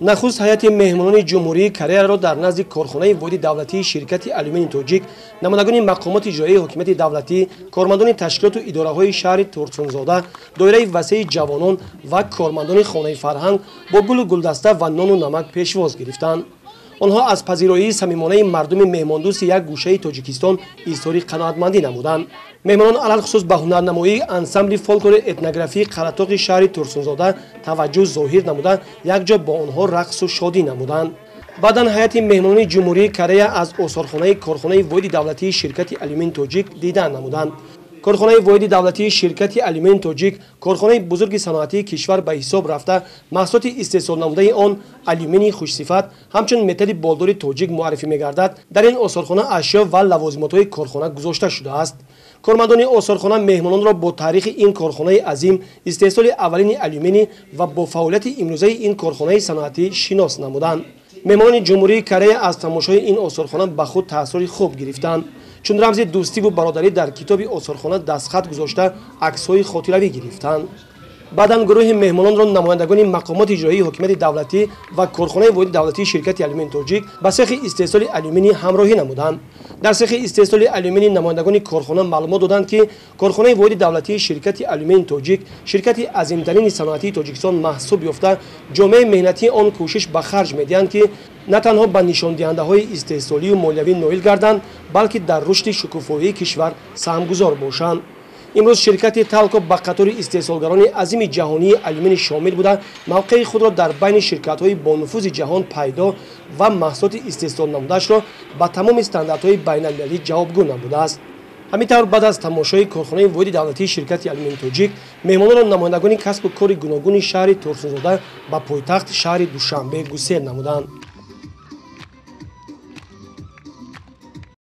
Нахуст ҳайати меҳмонони Ҷумҳурии Кореяро дар назди корхонаи воҳиди давлатии ширкати алюминии тоҷик намояндагони мақомоти иҷроияи ҳокимияти давлатӣ, кормандони ташкилоту идораҳои шаҳри Турсунзода, доираи васеи ҷавонон ва кормандони хонаи фарҳанг бо гулу гулдаста ва нону намак пешвоз гирифтанд. Онҳо аз пазироии самимонаи мардуми меҳмондӯсти як гӯшаи Тоҷикистон изҳори қаноатмандӣ намуданд. Меҳмонон алалхусус ба ҳунарнамоии ансамбли фолклори этнографии Қаратоқи шаҳри Турсунзода таваҷҷӯҳ зоҳир намуда, якҷо бо онҳо рақсу шодӣ намуданд. Баъдан ҳайати меҳмонони Ҷумҳурии Корея аз осорхонаи корхонаи воҳиди давлатии ширкати алюмин тоҷик дидан намуданд. Корхонаи воҳиди давлатии ширкати алюмин тоҷик корхонаи бузурги саноатии кишвар ба ҳисоб рафта, маҳсулоти истеҳсолнамудаи он алюминии хушсифат ҳамчун металли болдори тоҷик муаррифӣ мегардад. Дар ин осорхона ашё ва лавозимотҳои корхона гузошта шудааст. Кормандони осорхона меҳмононро бо таърихи ин корхонаи азим, истеҳсоли аввалини алюминӣ ва бо фаъолияти имрӯзаи ин корхонаи саноатӣ шинос намуданд. Меҳмонони Ҷумҳурии Корея аз тамошои ин осорхона ба худ таассури хуб гирифтанд, чун рамзи дӯстиву бародарӣ дар китоби осорхона дастхат гузошта, аксҳои хотиравӣ гирифтанд. Баъдан гурӯҳи меҳмононро намояндагони мақомоти иҷроии ҳокимияти давлатӣ ва корхонаи воҳиди давлатии ширкати алюмин тоҷик ба сехи истеҳсоли алюминӣ ҳамроҳӣ намуданд. Дар сехи истеҳсоли алюминӣ намояндагони корхона маълумот доданд, ки корхонаи воҳиди давлатии ширкати алюмин тоҷик ширкати азимтарини саноатии Тоҷикистон маҳсуб ёфта, ҷомеаи меҳнатии он кӯшиш ба харҷ медиҳанд, ки на танҳо ба нишондиҳандаҳои истеҳсолию молиявӣ ноил гарданд, балки дар рушди шукуфоии кишвар саҳмгузор бошанд. Имрӯз ширкати Талко ба қатори истеҳсолгарони азими ҷаҳонии алюминӣ шомил буда, мавқеи худро дар байни ширкатҳои бонуфузи ҷаҳон пайдо ва маҳсулоти истеҳсолнамудаашро ба тамоми стандартҳои байналмилалӣ ҷавобгӯ намудааст. Ҳамин тавр, баъд аз тамошои корхонаи воҳиди давлатии ширкати алюминии тоҷик меҳмононро намояндагони касбу кори гуногуни шаҳри Турсунзода ба пойтахт шаҳри Душанбе гусел намуданд.